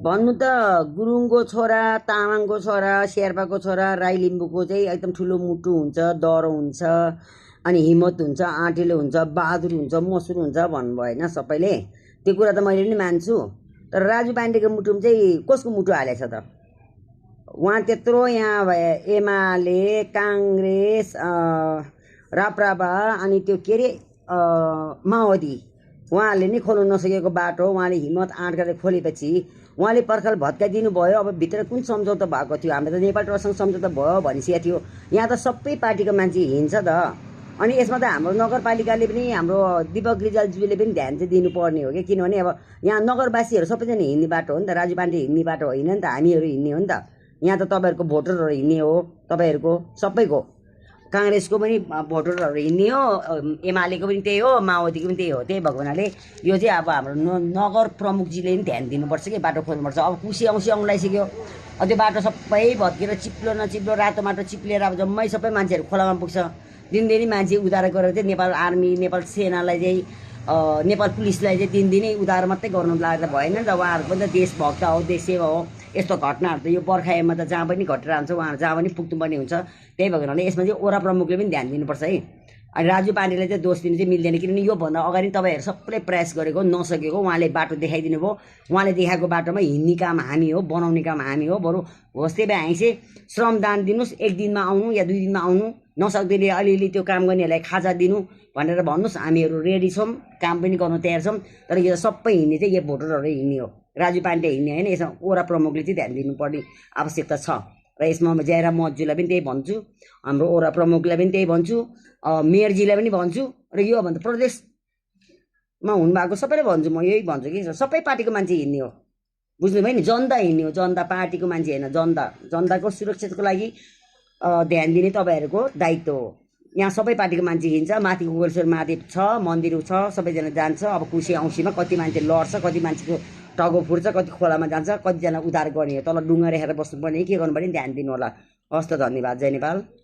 भन्नु त गुरुङको छोरा, तामाङको छोरा, शेर्पाको छोरा, राई लिम्बूको चाहिँ एकदम ठुलो मुटु हुन्छ, डह्रो हुन्छ, अनि हिम्मत हुन्छ, आँटिलो हुन्छ, बहादुर हुन्छ, मसुर हुन्छ भन्नुभयो होइन सबैले। त्यो कुरा त मैले पनि मान्छु। तर राजु पाण्डेको मुटुमा चाहिँ कसको मुटु हालेछ त? उहाँ त्यत्रो यहाँ एमाले, काङ्ग्रेस, राप्रपा, अनि त्यो के अरे माओवादी, उहाँहरूले नै खोल्नु नसकेको बाटो उहाँले हिम्मत आँट गरेर खोलेपछि उहाँले पर्खाल भत्काइदिनु भयो। अब भित्र कुन सम्झौता भएको थियो? हाम्रो त नेपाल ट्रस्टसँग सम्झौता भयो भनिसकेको थियो। यहाँ त सबै पार्टीको मान्छे हिँड्छ त। अनि यसमा त हाम्रो नगरपालिकाले पनि, हाम्रो दीपक रिजालज्यूले पनि ध्यान चाहिँ दिनुपर्ने हो कि। किनभने अब यहाँ नगरवासीहरू सबैजना हिँड्ने बाटो हो नि त, राजु पाण्डे हिँड्ने बाटो होइन नि त, हामीहरू हिँड्ने हो नि त। यहाँ त तपाईँहरूको भोटरहरू हिँड्ने हो, तपाईँहरूको सबैको, काङ्ग्रेसको पनि भोटरहरू हिँड्ने हो, एमालेको पनि त्यही हो, माओवादीको पनि त्यही हो। त्यही भएको हुनाले यो चाहिँ अब हाम्रो नगर प्रमुखजीले पनि ध्यान दिनुपर्छ कि बाटो खोल्नुपर्छ। अब कुसी औँसी आउनु लागिसक्यो, त्यो बाटो सबै भत्केर चिप्लो नचिप्लो रातो माटो चिप्लेर अब जम्मै सबै मान्छेहरू खोलामा पुग्छ। दिनदिनै मान्छे उद्धार गरेर चाहिँ नेपाल आर्मी, नेपाल सेनालाई चाहिँ, नेपाल पुलिसलाई चाहिँ दिनदिनै उद्धार मात्रै गर्नु लागेर भएन नि त। उहाँहरूको पनि त देशभक्त हो, देश सेवा हो। यस्तो घटनाहरू त यो बर्खायाममा त जहाँ पनि घटिरहन्छ, उहाँहरू जहाँ पनि पुग्नुपर्ने हुन्छ। त्यही भएको हुनाले यसमा चाहिँ ओरा प्रमुखले पनि ध्यान दिनुपर्छ है। अनि राजु पाण्डेलाई चाहिँ दोष दिनु चाहिँ मिल्दैन, किनभने योभन्दा अगाडि तपाईँहरू सबैले प्रयास गरेको नसकेको, उहाँले बाटो देखाइदिनु भयो। उहाँले देखाएको बाटोमा हिँड्ने काम हामी हो, बनाउने काम हामी हो। बरु होस् त्यही भए हामी चाहिँ श्रमदान दिनुहोस्, एक दिनमा आउनु या 2 दिनमा आउनु, नसक्दैले अलिअलि त्यो काम गर्नेहरूलाई खाजा दिनु भनेर भन्नुहोस्। हामीहरू रेडी छौँ, काम पनि गर्नु तयार छौँ। तर यो सबै हिँड्ने चाहिँ यो भोटरहरू हिँड्ने हो, राजु पाण्डे हिँड्ने होइन। यसमा ओरा प्रमुखले चाहिँ ध्यान दिनुपर्ने आवश्यकता छ। र यसमा म जयराम महतज्यूलाई पनि त्यही भन्छु, हाम्रो ओरा प्रमुखलाई पनि त्यही भन्छु, मेयरजीलाई पनि भन्छु, र योभन्दा प्रदेशमा हुनुभएको सबैले भन्छु। म यही भन्छु कि सबै पार्टीको मान्छे हिँड्ने हो, बुझ्नुभयो नि? जनता हिँड्ने हो, जनता, पार्टीको मान्छे होइन, जनता। जनताको सुरक्षाको लागि ध्यान दिने तपाईँहरूको दायित्व हो। यहाँ सबै पार्टीको मान्छे हिँड्छ। माथि गोकर्णेश्वर महादेव छ, मन्दिर छ, सबैजना जान्छ। अब कुसी औँसीमा कति मान्छे लड्छ, कति मान्छेको टाउको फुट्छ, कति खोलामा जान्छ, कतिजना उद्धार गर्ने हो। तल डुङ्गा राखेर बस्नुपर्ने, के गर्नुपर्ने ध्यान दिनु होला। हस् त, धन्यवाद। जय नेपाल।